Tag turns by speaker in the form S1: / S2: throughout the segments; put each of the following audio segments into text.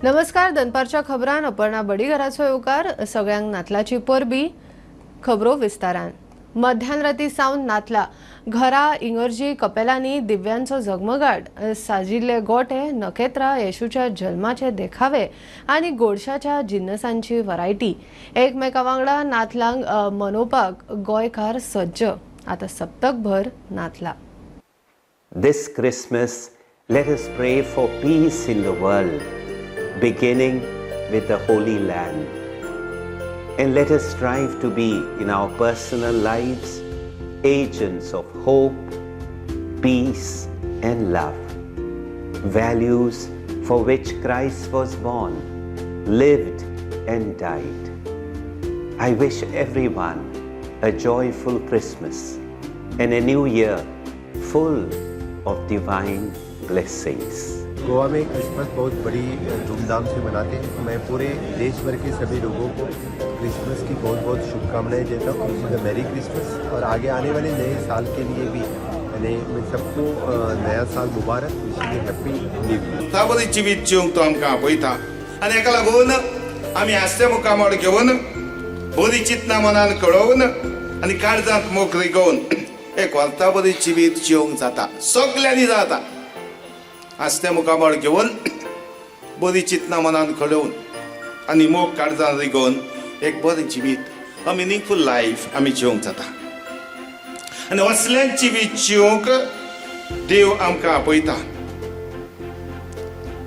S1: नमस्कार, दनपारच्या खबरान अपर्णा बडीघराचो येवकार. सगळ्यांक नातलाची परबी. खबरो विस्तारान. मध्यान राती सावन नातला घरा, इंगर्जी, कपेलांनी दिव्यांचो झगमगाट, साजिल्ले गोटे, नखेत्रां, येशूच्या जल्माचे देखावे आनी गोडशाच्या जिन्नसांची व्हरायटी. एकमेका वांगडा नातलांक मनोवपाक गोंयकार सज्ज. आतां सप्तकभर नातला.
S2: This Christmas, let us pray for peace in the world, beginning with the Holy Land. And let us strive to be in our personal lives agents of hope, peace, and love, values for which Christ was born, lived, and died. I wish everyone a joyful Christmas and a new year full of divine blessings.
S3: Goa में Christmas बहुत बड़ी धूमधाम से मनाते हैं। मैं पूरे देश भर के सभी लोगों को क्रिसमस की बहुत बहुत शुभकामनाएं देता हूँ। विश मैरी क्रिसमस और आगे आने वाले नए साल के लिए भी यानी मैं सबको नया साल मुबारक, विश हैप्पी न्यू ईयर।
S4: बरें जिवीत जिवंक तो आमकां आपयता आनी हेका लागून आमी हांसते मुखामळ घेवन, बरी चिंतना मनान कळोवन आनी काळजांत मोग रिगोवन एक वर्ता बरी जिवीत जिवंक जाता, सगल्यांनी जाता। हांसते मुखामळ घेवन, बरी चिंतना मनान कळोवन आनी मोग काळजान रिगोवन एक बरें जिवीत, अ मिनींगफूल लायफ आमी जिवंक जाता। आनी असलें जिवीत जिवंक देव आमकां आपयता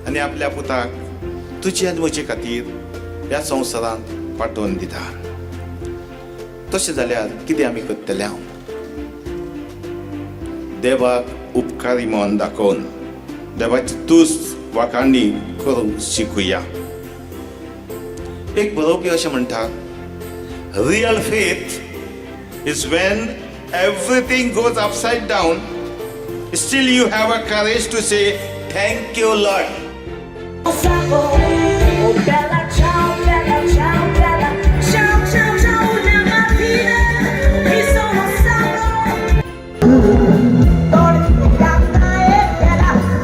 S4: आनी आपल्या पुताक तुजे आनी म्हजे खातीर ह्या संवसारांत पाठोवन दिता। तशें जाल्यार कितें आमी करतले? हांव देवाक उपकारी मन दाखोवन देवाची तुस्त वाखाणी करूंक शिकुया। एक बरोवपी अशें म्हणटा, "Real faith is when everything goes upside down, still you have a courage to say, 'Thank you, Lord.'"
S5: Oh, bella ciao, bella ciao, bella ciao, ciao, ciao, una mattina mi sono alzato.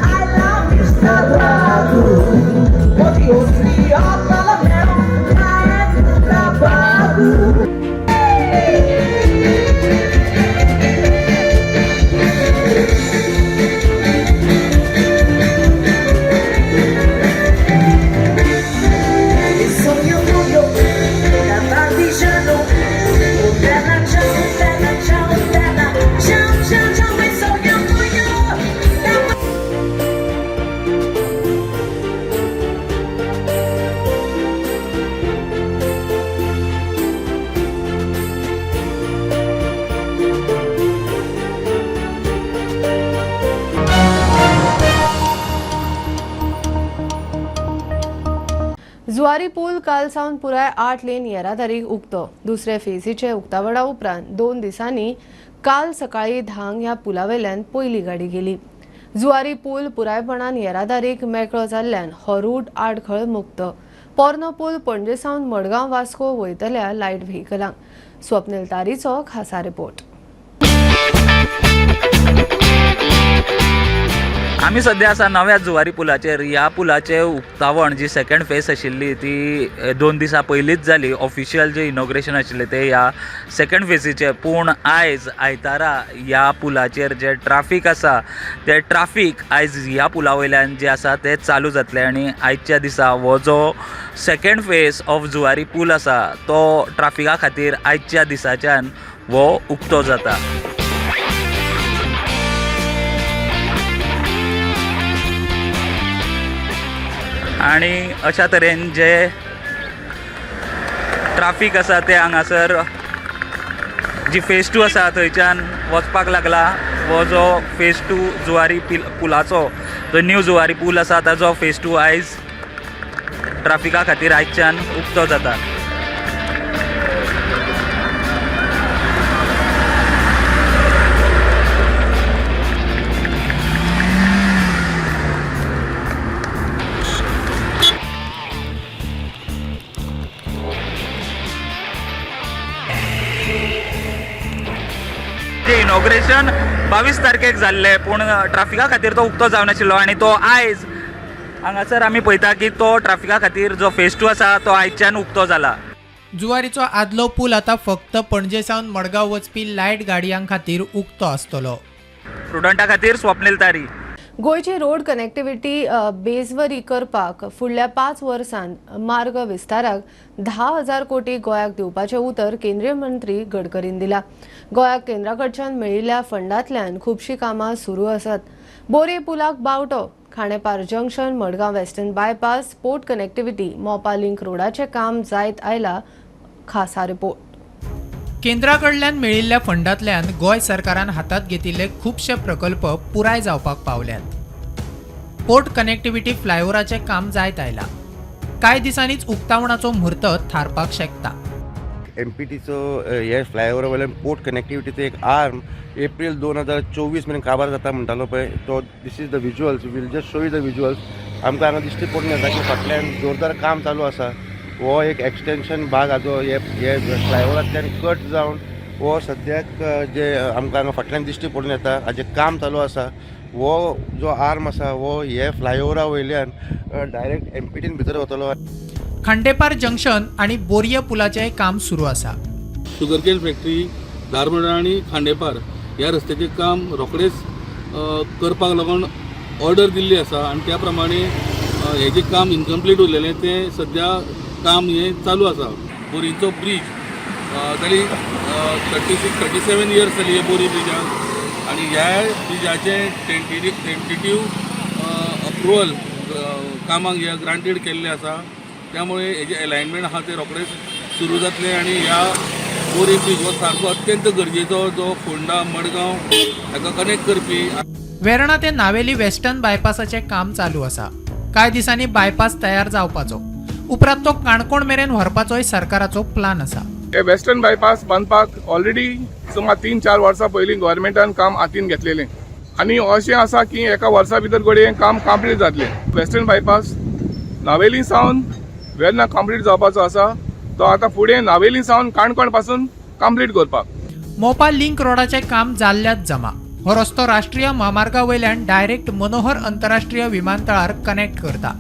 S5: I love you, sagrado. Odioso, trabalho. Il sogno buio da partigiano. Oh bella ciao, bella ciao, bella ciao, ciao, ciao, il sogno buio da.
S1: Zuari पूल काल सावन पुराय 8 lane येरादारीक उक्तो. दुसरे फेजीचे उक्तावणा उपरांत 2 दिसांनी काल सकाळी 10क ह्या पुलावेल्यान पयली गाडी गेली. जुवारी पूल पुरायपणान येरादारीक मेकळो जाल्ल्यान हो रूट आडखळ मुक्त. पोरनो पूल पणजे सावन मडगांव, वास्को वयतल्या लायट व्हेकलांक. स्वप्नील तारीचो खासा रिपोर्ट.
S6: आमी सद्या आसा नव्या जुवारी पुलाचेर. ह्या पुलाचें उक्तावण जी सेकंड फेस आशिल्ली ती 2 दिसां पयलींच जाली. ऑफिशियल जें इनॉग्रेशन आशिल्लें तें ह्या सेकंड फेसीचें. पूण आयज आयतारा ह्या पुलाचेर जें ट्राफीक आसा तें ट्राफीक आयज ह्या पुला वयल्यान जें आसा तें चालू जातलें आनी आयच्या दिसा हो जो सेकंड फेस ऑफ जुवारी पूल आसा तो ट्राफिका खातीर आयच्या दिसाच्यान हो उक्तो जाता. आनी अशा तरेन जे ट्राफीक आसा ते हांगासर जी फेज टू आसा थंयच्यान वचपाक लागला. हो जो फेज टू जुवारी पुलाचो जो न्यू जुवारी पूल आसा ताजो फेज टू आयज ट्राफिका खातीर आयच्यान उक्तो जाता. जे इनॉग्रेशन 22 तारखेक जाल्लें पूण ट्राफिका खातीर तो उक्तो जावनाशिल्लो आनी तो आयज हांगासर आमी पळयता की तो ट्राफिका खातीर जो फेज टू आसा तो आयच्यान उक्तो जाला.
S7: जुवारीचो आदलो पूल आतां फक्त पणजे सावन मडगांव वचपी लायट गाडयां खातीर उक्तो आसतलो.
S6: प्रुडंटा खातीर स्वप्नील तारी.
S1: गोंयची रोड कनेक्टिव्हिटी बेजवरी करपाक फुडल्या 5 वर्सांत मार्ग विस्ताराक 10,000 कोटी गोंयाक दिवपाचें उतर केंद्रीय मंत्री गडकरीन दिला. गोंयाक केंद्रा कडच्यान मेळिल्ल्या फंडांतल्यान खुबशीं कामां सुरू आसात. बोरये पुलाक बावटो, Khandepar junction, Madgaon western bypass, port connectivity, Mopa link रोडाचें काम जायत आयला. खासा रिपोर्ट.
S7: केंद्रा कडल्यान मेळिल्ल्या फंडांतल्यान गोंय सरकारान हातांत घेतिल्ले खुबशे प्रकल्प पुराय जावपाक पावल्यात. पोर्ट कनेक्टिव्हिटी फ्लायओव्हराचें काम जायत आयलां. कांय दिसांनीच उक्तावणाचो म्हूर्त थारपाक शकता.
S8: एमपीटीचो हे फ्लायओवरा वयल्यान पोर्ट कनेक्टिविटीचो एक आर्म एप्रील 2024 मेरेन काबार जाता म्हणटालो पळय तो. This is the visuals, we'll just show you the visuals. आमकां हांगा दिश्टी पडून येता की फाटल्यान जोरदार काम चालू आसा. हो एक एक्सटेंशन भाग हाजो हे हे फ्लायओवरांतल्यान कट जावन हो सद्याक जे आमकां हांगा फाटल्यान दिश्टी पडून येता हाजें काम चालू आसा. हो जो आर्म आसा हो हे फ्लायओवरा वयल्यान डायरेक्ट एमपीटीन भितर वतलो.
S7: खांडेपार जंक्शन आनी बोरये पुलाचेंय काम सुरू आसा.
S9: शुगरकेन फॅक्टरी, धारबांदोडा आनी खांडेपार ह्या रस्त्याचें काम रोखडेच करपाक लागून ऑर्डर दिल्ली आसा आनी त्या प्रमाणे हें जें काम इनकम्प्लीट उरलेलें तें सद्या काम हें चालू आसा. बोरींचो ब्रीज जाली 36 37 इयर्स जाली हे बोरी ब्रिजाक आनी ह्या ब्रिजाचें टेंटेटीव अप्रुवल कामाक हे ग्रांटेड केल्लें आसा. त्यामुळे हेजें एलायनमेंट आहा तें रोखडेंच सुरू जातलें आनी ह्या बोरी ब्रीज हो सारको अत्यंत गरजेचो जो फोंडा मडगांव हाका कनेक्ट करपी.
S7: वेर्णा ते नावेली वेस्टर्न बायपासाचें काम चालू आसा. कांय दिसांनी बायपास तयार जावपाचो, उपरांत तो काणकोण मेरेन व्हरपाचोय सरकाराचो प्लान आसा.
S10: हे वेस्टर्न बायपास बांदपाक ऑलरेडी सुमार 3-4 वर्सां पयलीं गव्हर्मेंटान काम हातीन घेतलेलें आनी अशें आसा की एका वर्सा भितर घडये हें काम कंप्लीट जातलें. वेस्टर्न बायपास नावेली सावन वेर्ना कंप्लीट जावपाचो आसा, तो आतां फुडें नावेली सावन काणकोण पासून कंप्लीट करपाक.
S7: मोपा लिंक रोडाचें काम जाल्ल्यात जमा. हो रस्तो राष्ट्रीय म्हामार्गा वयल्यान डायरेक्ट मनोहर अंतरराष्ट्रीय विमानतळार कनेक्ट करता.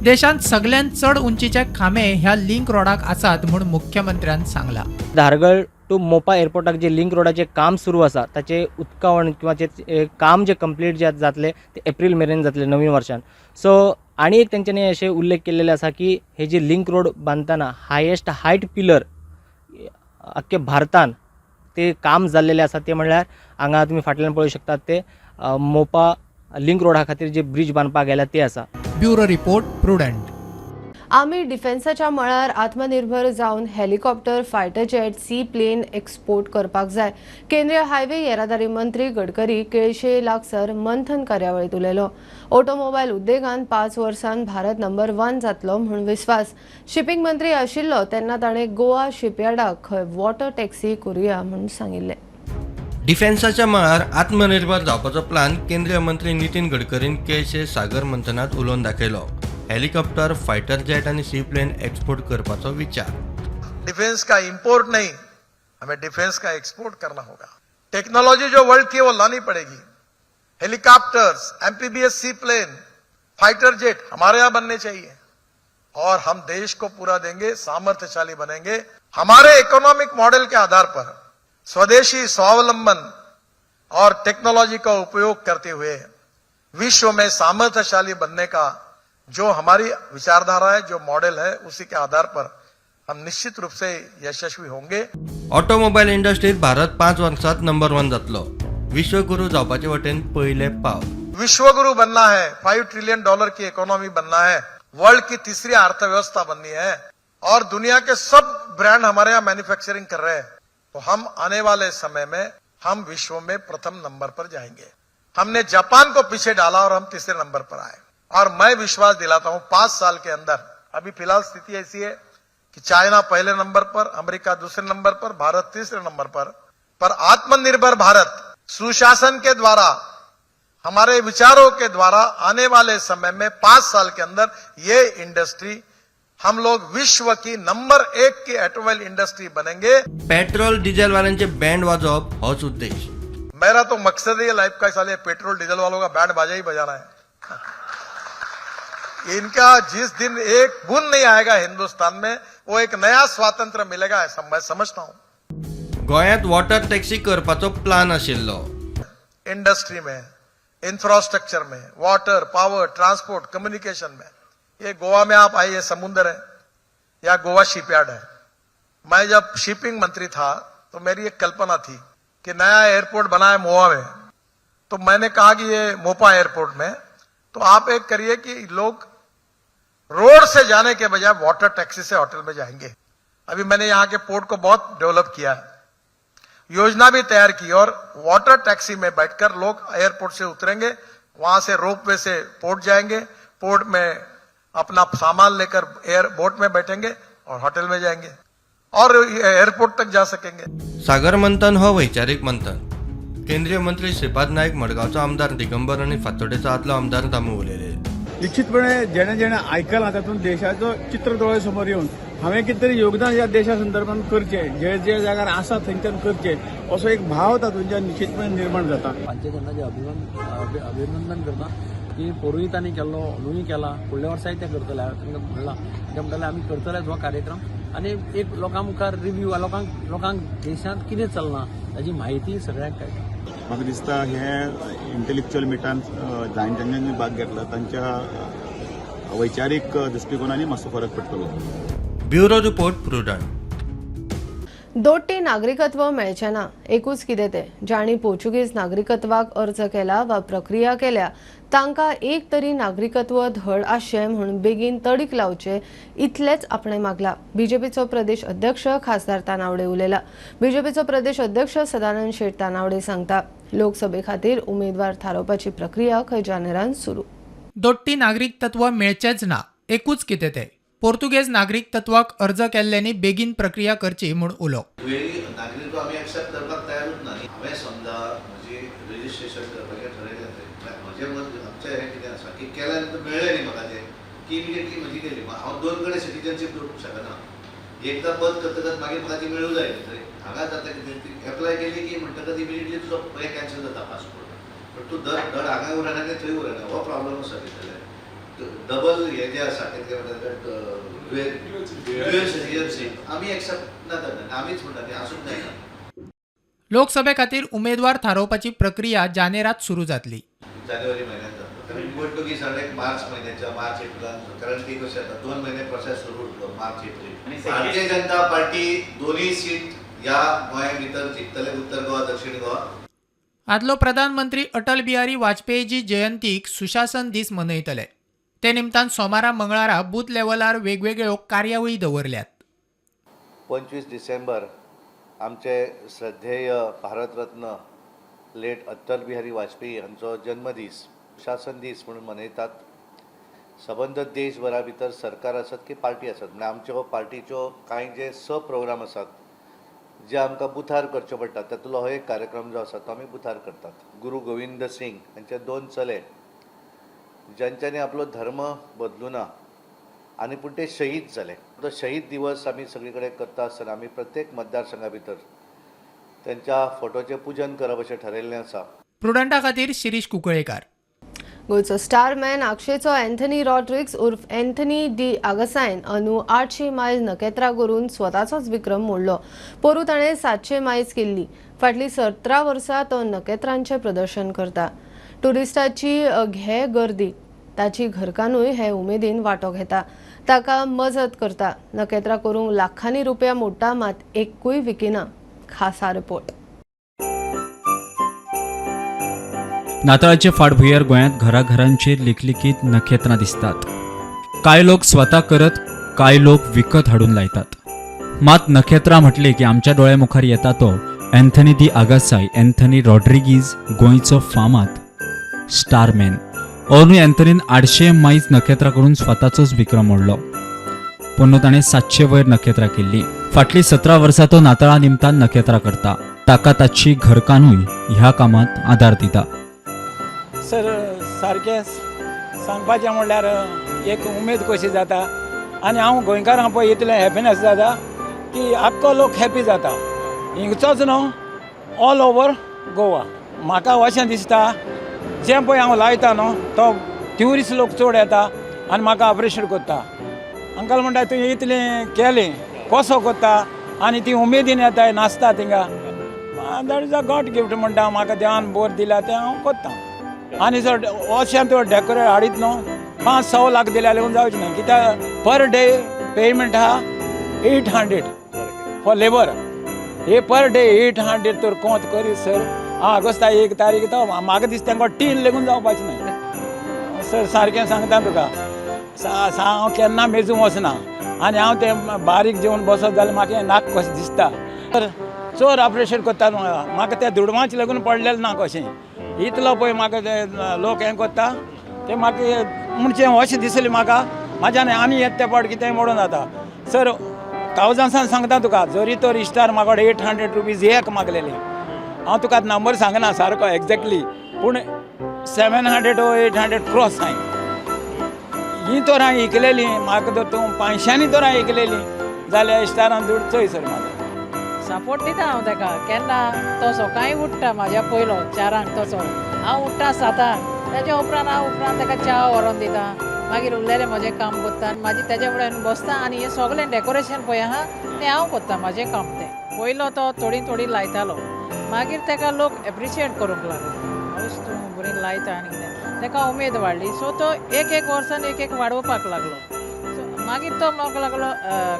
S7: देशांत सगल्यांत चड उंचीचे खांबे ह्या लिंक रोडाक आसात म्हूण मुख्यमंत्र्यान सांगलां.
S11: धारगळ टू मोपा एअरपोर्टाक जे लिंक रोडाचें काम सुरू आसा ताचें उक्तावण किंवा जे काम जे कंप्लीट जे जातलें ते एप्रील मेरेन जातलें नवीन वर्षान. सो आनी एक तेंच्यांनी अशें उल्लेख केल्लेले आसा की हे जे लिंक रोड बांदतना हायेस्ट हायट पिलर अख्खे भारतान ते काम जाल्लेलें आसा ते म्हणल्यार हांगा तुमी फाटल्यान पळोवंक शकतात ते मोपा लिंक रोडा खातीर जे ब्रीज बांदपाक गेल्या ते आसा.
S7: Bureau report, Prudent.
S1: आमी डिफेन्साच्या मळार आत्मनिर्भर जावन helicopter, fighter jet, sea plane export करपाक जाय. केंद्रीय हायवे येरादारी मंत्री गडकरी केळशे लागसर मंथन कार्यावळीत उलयलो. ऑटोमोबायल उद्देगान 5 वर्सांत भारत नंबर 1 जातलो म्हूण विस्वास. शिपिंग मंत्री आशिल्लो तेन्ना ताणें गोवा शिपयार्डाक खंय वॉटर टॅक्सी करुया म्हूण सांगिल्लें.
S12: डिफेन्साच्या मळार आत्मनिर्भर जावपाचो प्लान केंद्रीय मंत्री नितीन गडकरीन केळशे सागर मंथनात उलोवन दाखयलो. हेलिकॉप्टर, फायटर जेट आनी सी प्लेन एक्सपोर्ट करपाचो विचार.
S13: डिफेंस का इंपोर्ट नहीं, हमें डिफेंस का एक्सपोर्ट करना होगा. टेक्नोलॉजी जो वर्ल्ड की है वो लानी पड़ेगी. Helicopters, amphibious sea plane, fighter jet हमारे यहां बनने चाहिए और हम देश को पूरा देंगे, सामर्थ्यशाली बनेंगे. हमारे इकोनॉमिक मॉडल के आधार पर स्वदेशी, स्वावलंबन और टेक्नोलॉजी का उपयोग करते हुए विश्व में सामर्थ्यशाली बनने का जो हमारी विचारधारा है, जो मॉडल है, उसी के आधार पर हम निश्चित रूप से यशस्वी होंगे.
S12: ऑटोमोबायल इंडस्ट्रीत भारत 5 वर्सांत नंबर 1 जातलो. विश्वगुरू जावपाचे वटेन पयलें पावल.
S13: विश्वगुरु बनना है, 5 ट्रिलियन डॉलर की इकोनॉमी बनना है, वर्ल्ड की तीसरी अर्थव्यवस्था बननी है और दुनिया के सब ब्रांड हमारे यहाँ मैन्युफैक्चरिंग कर रहे हैं, तो हम आने वाले समय में हम विश्व में प्रथम नंबर पर जाएंगे. हमने जापान को पीछे डाला और हम तीसरे नंबर पर आए और मैं विश्वास दिलाता हूं, 5 साल के अंदर, अभी फिलहाल स्थिति ऐसी है कि चाइना पहले नंबर पर, अमेरिका दूसरे नंबर पर, भारत तीसरे नंबर पर आत्मनिर्भर भारत सुशासन के द्वारा, हमारे विचारों के द्वारा आने वाले समय में 5 साल के अंदर ये इंडस्ट्री, हम लोग विश्व की नंबर 1 की ऑटोमोबाइल इंडस्ट्री बनेंगे.
S12: पेट्रोल डिझेल वाल्यांचे बँड वाजोवप होच उद्देश.
S13: मेरा तो मकसद ही लाइफ का, साले पेट्रोल डीजल वालों का बैंड बाजा ही बजाना है. इनका जिस दिन एक बूंद नहीं आएगा हिंदुस्तान में, वो एक नया स्वातंत्र मिलेगा, ऐसा मैं समझता हूं।
S12: गोंयांत वॉटर टॅक्सी करपाचो प्लान आशिल्लो।
S13: इंडस्ट्री में, इंफ्रास्ट्रक्चर में, वाटर, पावर, ट्रांसपोर्ट, कम्युनिकेशन में। ये गोवा में आप आइए, समुद्र है या गोवा शिपयार्ड है। मैं जब शिपिंग मंत्री था तो मेरी एक कल्पना थी कि नया एयरपोर्ट बना है मोवा में, तो मैंने कहा कि ये मोपा एयरपोर्ट में तो आप एक करिए कि लोग रोड से जाने के बजाय वाटर टैक्सी से होटल में जाएंगे। अभी मैंने यहाँ के पोर्ट को बहुत डेवलप किया है, योजना भी तैयार की और वाटर टैक्सी में बैठकर लोग एयरपोर्ट से उतरेंगे, वहां से रोपवे से पोर्ट जाएंगे, पोर्ट में अपना सामान लेकर एयर बोट में बैठेंगे और होटल में जाएंगे और एयरपोर्ट तक जा सकेंगे।
S12: सागर मंथन हो वैचारीक मंथन। केंद्रीय मंत्री श्रीपाद नायक, मडगांवचो आमदार दिगंबर आनी फातोडेचो आदलो आमदार दामू उलयले।
S14: निश्चितपणे जेणे जेणे आयकलां तातूंत देशाचो चित्र दोळ्या समोर येवन हांवें कितें तरी योगदान ह्या देशा संदर्भात करचें, जे जे जाग्यार आसा थंयच्यान करचें, असो एक भाव तातूंतल्यान निश्चितपणे निर्माण जाता।
S15: पांचजनाचें अभिनंदन करता की पोरूय तांणी केल्लो, अंदूय केला, फुडल्या वर्साय ते करतले। हांवें तांकां म्हणलां, ते म्हणटाले आमी करतलेच हो कार्यक्रम आनी एक लोकां मुखार रिव्यू, लोकांक देशांत कितें चल्लां ताची म्हायती सगळ्यांक कळटा।
S16: म्हाका दिसता हे इंटलेक्च्युअल मिटान जाणट्यांनी भाग घेतला तांच्या वैचारीक दृश्टिकोनांनी मातसो फरक पडटलो।
S12: Bureau report, Prudent.
S1: दोट्टी नागरिकत्व मेळचें ना। एकूच कितें तें, जांणी पोर्चुगीज नागरिकत्वाक अर्ज केला वा प्रक्रिया केल्या तांकां एक तरी नागरिकत्व धड आसचें म्हूण बेगीन तडीक लावचें इतलेंच आपणें मागलां। बीजेपीचो प्रदेश अध्यक्ष खासदार तानावडे उलयला। बीजेपीचो प्रदेश अध्यक्ष सदानंद शेट तानावडे सांगता, लोकसभे खातीर उमेदवार थारोवपाची प्रक्रिया खंय जानेरान सुरू।
S7: दोट्टी नागरिकत्व मेळचेंच ना। एकूच कितें तें, पोर्तुगेज नागरिकत्वाक अर्ज केल्ल्यांनी बेगीन प्रक्रिया करची म्हूण उलो।
S17: नागरिकत्व आमी एक्सेप्ट करपाक तयारूच ना। हांवें समजा म्हजी रजिस्ट्रेशन करपाचें ठरयलें, म्हजें मत आमचें हें कितें आसा की केल्या नंतर मेळ्ळें न्ही म्हाका तें की इमिडिएटली म्हजी गेली, हांव दोन कडेन सिटीजनशीप दवरूंक शकना। एकदां बंद करतकच मागीर म्हाका ती मेळूं जाय न्ही। हांगा जाता कितें, ती एप्लाय केली की म्हणटकच इमिडिएटली तुजो हें कॅन्सल जाता पासपोर्ट, पण तूं धड धड हांगा उरना आनी थंय उरना, हो प्रॉब्लम आसा भितरल्यान। डबल हे जे आसा कितें म्हणटा ड्युएल सिटीजनशीप आमी एक्सेप्ट ना करना, आमीच म्हणटा ती आसूंक जायना।
S7: लोकसभे खातीर उमेदवार थारोवपाची प्रक्रिया जानेरात सुरू जातली।
S17: जानेवारी म्हयन्यात जातलो, कारण पोर्टुगीज एक मार्च म्हयन्याच्या, मार्च एप्रिलान, कारण ती कशें जाता 2 म्हयने प्रोसेस सुरू उरलो मार्च एप्रील। भारतीय जनता पार्टी दोनूय सीट ह्या गोंया भितर जिखतले, उत्तर गोवा दक्षिण गोवा।
S7: आदलो प्रधानमंत्री अटल बिहारी वाजपेयीजी जयंतीक सुशासन दीस मनयतले। ते निमतान सोमारा मंगळारा बूथ लेवलार वेगवेगळ्यो कार्यावळी दवरल्यात।
S17: 25 डिसेंबर आमचे श्रद्धेय भारतरत्न लेट अटल बिहारी वाजपेयी हांचो जन्मदीस सुशासन दीस म्हणून मनयतात। सबंद देशभरा भितर सरकार आसत की पार्टी आसत, म्हळ्यार आमच्यो पार्टीच्यो कांय जे स प्रोग्राम आसात जे आमकां बुथार करच्यो पडटात, तातूंतलो हो एक कार्यक्रम जो आसा तो आमी बुथार करतात। गुरू गोविंद सिंग हांचे 2 चले ज्यांच्यानी आपलो धर्म बदलू ना आनी पूण ते शहीद जाले, तो शहीद दिवस आमी सगळे कडेन करता आसतना आमी प्रत्येक मतदारसंघा भितर त्यांच्या फोटोचें पूजन करप अशें ठरयल्लें आसा।
S7: प्रुडंटा खातीर शिरीष कुंकळेकार।
S1: गोंयचो स्टारमॅन आक्षेचो अँथनी रॉड्रिग्स उर्फ अँथनी डी आगसायन अंदू 800 मायज नखेत्रां करून स्वताचोच विक्रम मोडलो। पोरूं ताणें 700 मायज केल्ली। फाटलीं 17 वर्सां तो नखेत्रांचें प्रदर्शन करता। ट्युरिस्टाची घे गर्दी, ताची घरकान्नूय हे उमेदीन वांटो घेता, ताका मजत करता। नखेत्रां करूंक लाखांनी रुपया मोडटा, मात एकूय विकिना। खासा रिपोर्ट।
S18: नाताळाचे फाटभुंयेर गोंयांत घराघरांचेर लिकलिकीत नखेत्रां दिसतात। कांय लोक स्वता करत, कांय लोक विकत हाडून लायतात। मात नखेत्रां म्हटले की आमच्या दोळ्या मुखार येता तो अँथनी दी आगासाय, अँथनी रॉड्रिगीज, गोंयचो फामाद स्टारमॅन। अंदू अँथनीन 800 मायज नखेत्रां करून स्वताचोच विक्रम मोडलो। पोन्नो ताणें 700 वयर नखेत्रां केल्ली। फाटलीं 17 वर्सां तो नाताळा निमतान नखेत्रां करता। ताका ताची घरकान्नूय ह्या कामांत आदार दिता।
S19: सर सारकें सांगपाचें म्हणल्यार एक उमेद कशी जाता आनी हांव गोंयकारांक पळय इतलें हॅपिनस जाता की आख्खो लोक हॅपी जाता, हिंगचोच न्हू ऑल ओवर गोवा। म्हाका अशें दिसता जें पळय हांव लायता न्हू तो ट्युरिस्ट लोक चड येता आनी म्हाका अप्रिशिएट करता. अंकल म्हणटा, तुवें इतलें केलें, कसो करता? आनी ती उमेदीन येताय, नाचता थिंगा. That is a God gift म्हणटा. म्हाका देवान बोर दिल्या, तें हांव करता. आनी जर अशें तूं डेकोरेट हाडीत न्हू, 5-6 लाख दिल्यार लेगून जावचें ना, कित्याक पर डे पेमेंट आहा 800 फॉर लेबर. हे पर डे 800 तर कोंत करीत सर. ऑगस्टा 1 तारीख तो म्हाका दिसता तांकां टीन लेगून जावपाचें ना सर. सारकें सांगता तुका, सा सा हांव केन्ना मेजूंक वचना आनी हांव तें बारीक जेवन बसत जाल्यार म्हाका नाक कशें दिसता. तर चड अप्रिशिएट करता म्हाका. म्हाका त्या दुडवांचें लागून पडलेलें ना कशें. इतलो पळय म्हाका ते लोक हें करता, ते म्हाका म्हणचे अशें दिसलें म्हाका म्हाज्यान आनी येता ते पावट कितेंय मोडून जाता सर. थावजंड्सान सांगता तुका, जरी तर इश्टार म्हाका 800 रुपीज एक मागलेले. हांव तुका नंबर सांगना सारको एग्जॅक्टली, पूण 700 800 क्रॉस हांवें ही तर हांवें इकलेली. म्हाका जर तूं 500नी तर हांवें इकलेली जाल्यार इश्टारान दुड चोय सर म्हाजो.
S20: सपोर्ट दिता हांव ताका. केन्ना तो सकाळीं उठ्ठा म्हाज्या पयलो 4 क तसो, हांव उठ्ठा 7 क. तेज्या उपरांत हांव उपरांत ताका च्या व्हरोन दिता. मागीर उरलेलें म्हजें काम करता आनी मागीर तेज्या फुडें बसता. आनी हें सगळें डेकोरेशन पळय आहा तें हांव करता, म्हाजें काम तें. पयलो तो थोडी थोडी लायतालो, मागीर ताका लोक एप्रिशिएट करूंक लागले, हळूच तूं बरी लायता आनी कितें. ताका उमेद वाडली, सो तो एक एक वर्सान एक एक वाडोवपाक लागलो. सो मागीर तो म्हणूंक लागलो,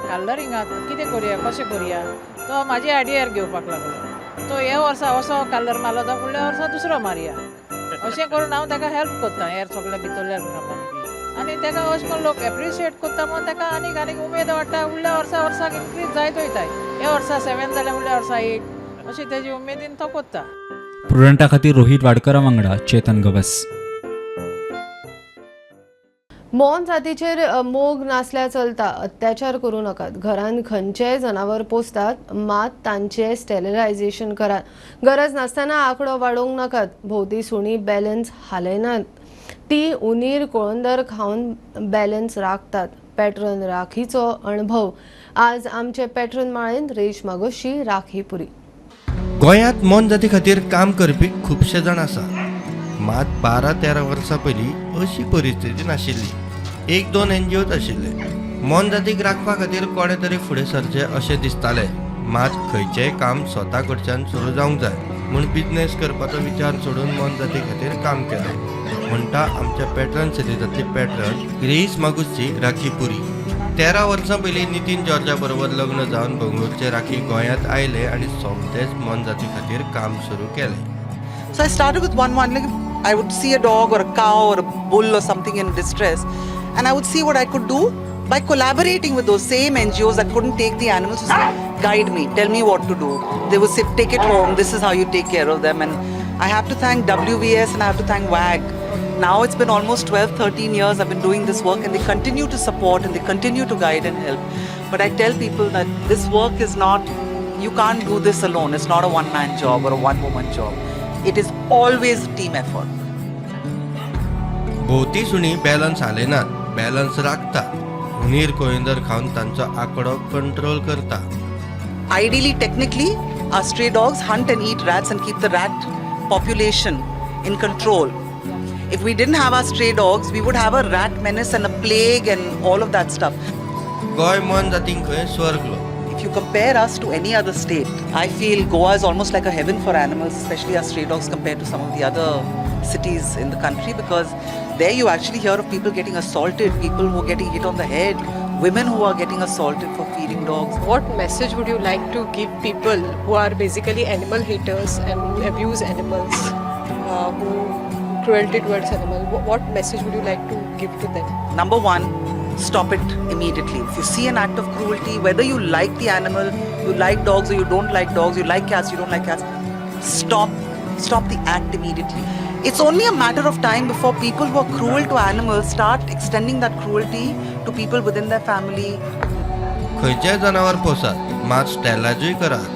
S20: कलरिंगाक कितें करुया, कशें करुया. तो म्हाजी आयडियार घेवपाक लागलो. तो हे वर्सा असो कलर मारलो, तो फुडल्या वर्सा दुसरो मारया, अशें करून हांव ताका हेल्प करता हेर सगळे भितरल्या कामांनी. आनी ताका अशें करून लोक एप्रिशिएट करता म्हणून ताका आनीक आनीक उमेद वाडटा. फुडल्या वर्सा वर्साक इनक्रीज जायत वयताय. हे वर्सा 7 जाल्यार फुडल्या वर्सा 8, अशें तेजी उमेदीन तो करता.
S18: प्रुडंटा खातीर रोहित वाडकरा वांगडा चेतन गवस.
S1: मोन जातीचेर मोग नासल्यार चलता, अत्याचार करूं नाकात. घरांत खंयचेय जनावर पोसतात मात तांचें स्टेरिलायझेशन करात. गरज नासतना आंकडो वाडोवंक नाकात. भोवती सुणी बॅलन्स हालयनात, ती उनीर कोळंदर खावन बॅलन्स राखतात. पॅट्रन राखीचो अणभव आज आमचे पॅट्रन माळेंत रेशमा गोशी, राखी पुरी.
S12: गोंयांत मोनजाती खातीर काम करपी खुबशे जाण आसात, मात 12-13 वर्सां पयलीं अशी परिस्थिती नाशिल्ली. एक दोन एनजीओच आशिल्ले. मोनजातीक राखपा खातीर कोणें तरी फुडें सरचें अशें दिसतालें, मात खंयचेंय काम स्वता कडच्यान सुरू जावंक जाय म्हूण बिजनेस करपाचो विचार सोडून मोनजाती खातीर काम केलें, म्हणटा आमच्या पॅट्रन सिरिजांतली पॅट्रन ग्रेस मागुसची राखी पुरी. 13 वर्सां पयलीं नितीन जॉर्जा बरोबर लग्न जावन बंगळुरूचे राखी गोंयांत आयले आनी सोमतेच मोनजाती खातीर काम सुरू केलें.
S21: So I started with one one. Like I would see a dog or a cow or a bull or something in distress, and I would see what I could do by collaborating with those same NGOs that couldn't take the animals to say, "Guide me, tell me what to do." They would say, "Take it home. This is how you take care of them." And I have to thank WVS and I have to thank WAG. Now it's been almost 12, 13 years I've been doing this work, and they continue to support and they continue to guide and help. But I tell people that this work is not, you can't do this alone. It's not a one man job or a one woman job. It is always a team effort.
S12: भोवती सुणी balance हालयनात, balance राखतात. हुनीर कोयंदर खावन तांचो आंकडो control करता.
S21: Ideally, technically, our stray dogs hunt and eat rats and keep the rat population in control. If we didn't have our stray dogs, we would have a rat menace and a plague and all of that stuff.
S12: Goa मोनजातींक खंय स्वर्गलो.
S21: If you compare us to any other state, I feel Goa is almost like a heaven for animals, especially our stray dogs, compared to some of the other cities in the country, because there you actually hear of people getting assaulted, people who are getting hit on the head, women who are getting assaulted for feeding dogs.
S22: What message would you like to give people who are basically animal haters and who abuse animals, who cruelty towards animals? What message would you like to give to them?
S21: Number one, stop it immediately. If you see an act of cruelty, whether you like the animal, you like dogs or you don't like dogs, you like cats, you don't like cats, stop, stop the act immediately. It's only a matter of time before people who are cruel to animals start extending that cruelty to people within their family.
S12: खंयचेय जनावर पोसात, मात स्टेलाजूय करात.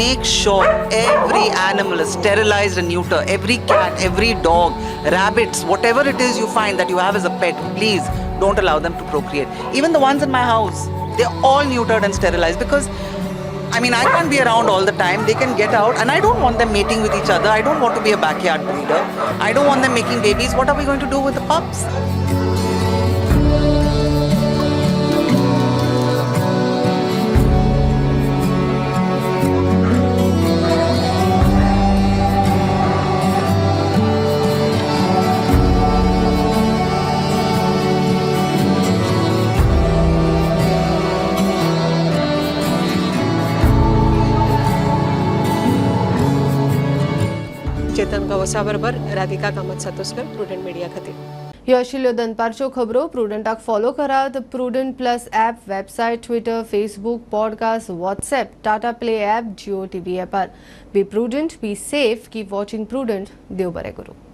S21: Make sure every animal is sterilized and neutered. Every cat, every dog, rabbits, whatever it is you find that you have as a pet, please don't allow them to procreate. Even the ones in my house, they're all neutered and sterilized because, I mean, I can't be around all the time. They can get out, and I don't want them mating with each other. I don't want to be a backyard breeder. I don't want them making babies. What are we going to do with the pups?
S22: गवसा बरोबर Radhika Kamat Satoskar, prudent media खातीर.
S1: ह्यो आशिल्ल्यो दनपारच्यो खबरो. प्रुडंटाक follow करात Prudent Plus app, website, Twitter, Facebook, podcast, WhatsApp, Tata Play app, Jio TV ॲपार. Be prudent, be safe, keep watching Prudent. देव बरें करूं.